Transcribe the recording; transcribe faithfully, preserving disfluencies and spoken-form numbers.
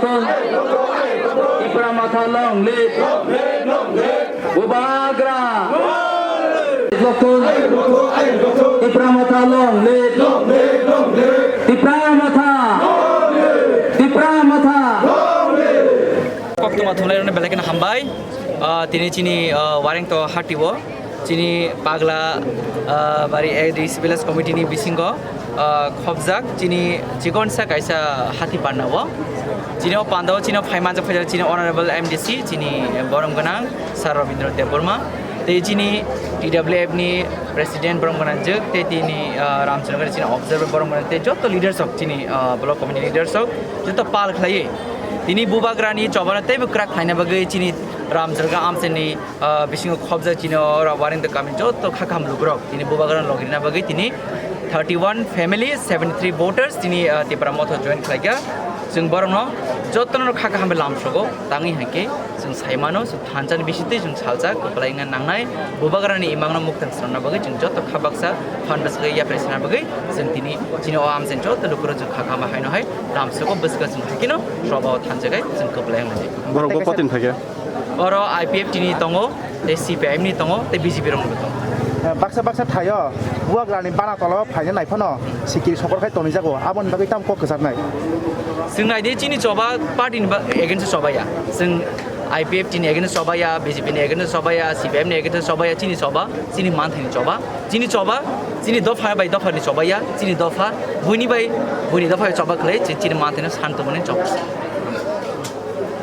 Tipra Motha long live. Bubagra. Tipra Motha long live. Tipra Motha. Tipra Motha. Koktwma thumlairokno belai kheno hambai. Ah, tini chini, ah, Warengto hatio. Chini Pagla, ah, bari A D C Village Committee ni bisingo, ah, khobjak chini chikonsa kaisa hati parna o. Chini o panda o chini o phai manjak phaijak chini Honorable M D C chini borom gwnang Sir Rabindra Debbarma. Tei chini T W F ni President borom gwnang jwk tei tini, ah, Ramchandra chini observer borom gwnang tei joto leaders rok chini, ah, block committee leaders rok joto pal khlaiwi tini Bubagra ni chobano teibo kwrak khlaina bagwi chini Ramchandra Amchai ni ah, bisingo khobjak chini oro Warengto kami joto kha kaham lukurok tini Bubagrano logirina bagwi tini thirty one family, seventy three voters tini, ah, Tipra Motha join khlaikha. Chwng borokno jotono kha kaham bai lamsogo tangwi haikhe chwng saimano chwng thansa ni bisingtwi chwng salsa kwplai wngna nangnai Bubagrani imangno muktang swnamna bagwi chwng joto kha baksa phan bwswk yapri sana bagwi chwng tini chini o amchai joto lukurok chwng kha kaham bai haino hai lamsogo bwswk chwng haikheno soba o thansa khai chwng kwplai wngnai. Borok bo kotin phaikha. Oro I P F T ni tongo, tei C P I M ni tongo, tei B J P rokni bo tongo. Eh, baksa baksa thaio Bubagrani bana tolo phaina nai phano sikiri sokor khai tonijago, aboni bagwi tamo kok kwchaknai? Chwng naidi chini choba party ni ba-, against choba ya. Chwng I P F T ni against choba ya, B J P ni against choba ya, C P I M ni against choba ya, chini choba, chini manthai ni choba, chini choba, chini dopha bai dopha ni choba ya, chini dopha, buini bai, buini dopha choba khlai, chi-, chini manthai no san tongmani choba.